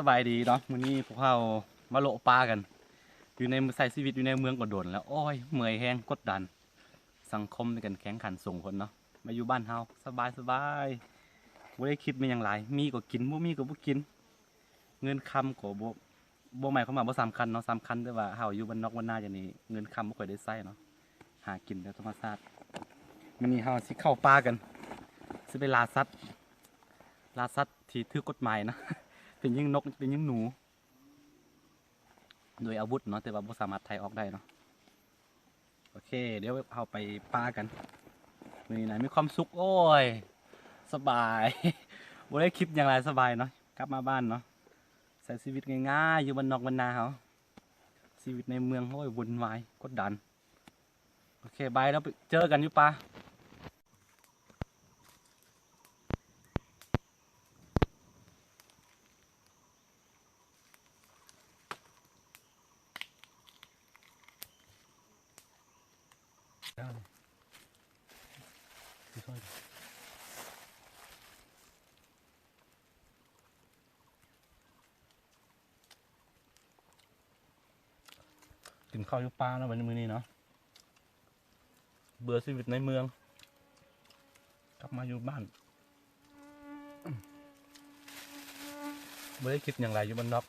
ສະບາຍດີເນາະ ມື້ນີ້ພວກເຮົາມາເລາະປ່າກັນ ຢູ່ໃນ ໃຊ້ຊີວິດຢູ່ໃນເມືອງກໍດົນແລ້ວ ໂອ້ຍ ເມື່ອຍແຮງ ກົດດັນ ສັງຄົມໃນການແຂ່ງຂັນສູງໂພດເນາະ ມາຢູ່ບ້ານເຮົາສະບາຍໆ ບໍ່ໄດ້ຄິດແມ່ນຫຍັງຫຼາຍ ມີກໍກິນ ບໍ່ມີກໍບໍ່ກິນ ເງິນຄຳກໍບໍ່ ບໍ່ໝາຍຄວາມວ່າບໍ່ສຳຄັນເນາະ ສຳຄັນ ແຕ່ວ່າເຮົາຢູ່ບ້ານນອກບ້ານນາຈັ່ງນີ້ ເງິນຄຳບໍ່ຄ່ອຍໄດ້ໃຊ້ເນາະ ຫາກິນແບບທຳມະຊາດ. ມື້ນີ້ເຮົາຊິເຂົ້າປ່າກັນ ຊິໄປລ່າສັດ ລ່າສັດທີ່ຖືກກົດໝາຍເນາະ ເປັນຍິງນົກ ເປັນຍິງໜູ ໂດຍອາວຸດເນາະ ແຕ່ວ່າບໍ່ສາມາດໄຖອອກໄດ້ເນາະ. ໂອເຄ ດຽວເຮົາໄປປ່າກັນ ມື້ນີ້ນະມີຄວາມສຸກ ໂອ້ຍ ສະບາຍ ບໍ່ໄດ້ຄິດຫຍັງຫຼາຍ ສະບາຍເນາະ ກັບມາບ້ານເນາະ ໃຊ້ຊີວິດງ່າຍໆ ຢູ່ບ້ານນອກບ້ານນາເຮົາ ຊີວິດໃນເມືອງ ໂອ້ຍ ວຸ່ນວາຍ ກົດດັນ. ໂອເຄ ບາຍ ແລ້ວເຈີກັນຢູ່ປ່າ. ກິນເຂົ້າຢູ່ປ່າເນາະ ມື້ນີ້ເນາະ ເບື່ອຊີວິດໃນເມືອງ ກັບມາຢູ່ບ້ານ ບໍ່ໄດ້ຄິດຫຍັງຫຼາຍ ຢູ່ບ້ານນອກ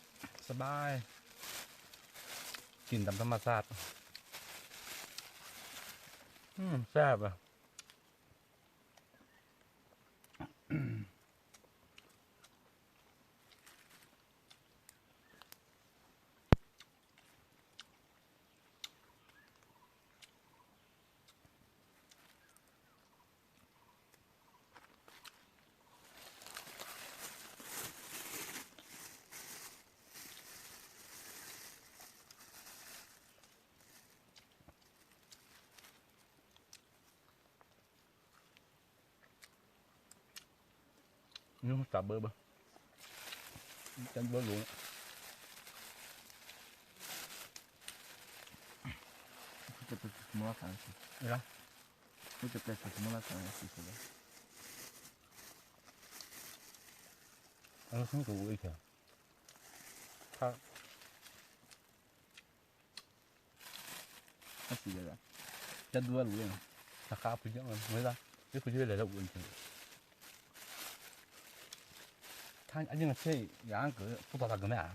ສະບາຍ ກິນຕາມທຳມະຊາດ ອືມ ແຊບ. ນີ້ຈັບເບີບໍ່? ຈັບເບີຫຼວງ. Mucho peso, como la cabeza. Mira. Mucho peso, como la cabeza, y se ve. ເອີ ຄືກໍອີກແທ້ ຖ້າ Así, ¿verdad? Ya duda lo bueno. Acá, pues yo, ¿verdad? Yo, pues yo le doy un chile. Tan, alguien así, ya, que puta la que me da.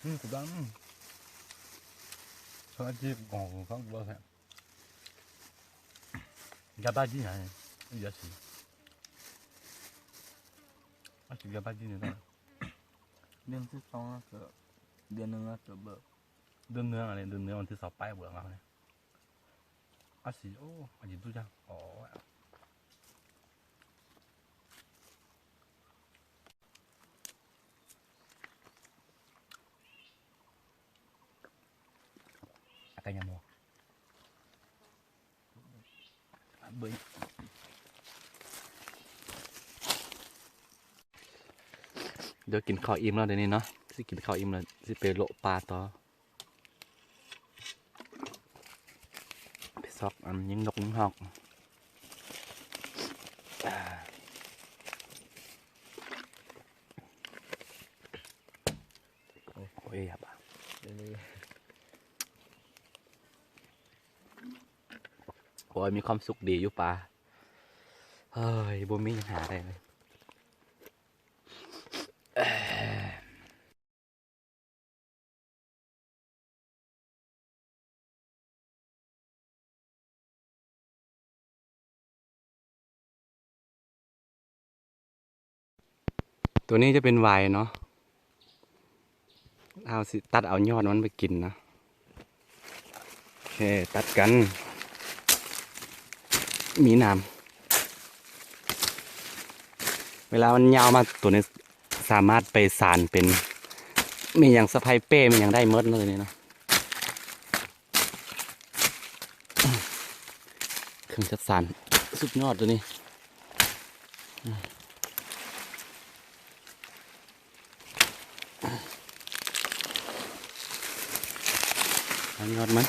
음, 그다음 저기 어, 그거 뭐야? Ya ba ji na, ya si. A si ya ba ji na. ເດືອນສິບສອງ ກໍເດືອນໜຶ່ງ ກໍເບີ ເດືອນໜຶ່ງ ອັນນີ້ເດືອນໜຶ່ງ ວັນທີຊາວປາຍເບີເນາະ. A si, ໂອ້ ອາຍຸຕຸຈະ ໂອ້. ດຽວກິນເຂົ້າອີ່ມແລ້ວ ດຽວນີ້ເນາະ ຊິກິນເຂົ້າອີ່ມແລ້ວ ຊິໄປໂລະປ່າຕໍ່ ໄປຊອກອັນຍິງນົກຍິງຮອກ. ໂອ້ຍ ດຽວນີ້ ໂອ້ຍ ມີຄວາມສຸກດີຢູ່ປ່າ ເຮີ້ຍ ບໍ່ມີຫຍັງຫາໄດ້ເລີຍ. ຕົວນີ້ຈະເປັນຫວາຍເນາະ ເຮົາຊິຕັດເອົາຍອດມັນໄປກິນເນາະ. ໂອເຄ ຕັດກັນ ມີໜາມ ເວລາມັນຍາວມາ ຕົວນີ້ສາມາດໄປສານເປັນ ມີຫຍັງ ສະໄພເປ້ ມີຫຍັງໄດ້ໝົດເນາະ ຕົວນີ້ເນາະ. ເຄື່ອງຈັກສານສຸດຍອດຕົວນີ້ ເອົາຍອດມັນ.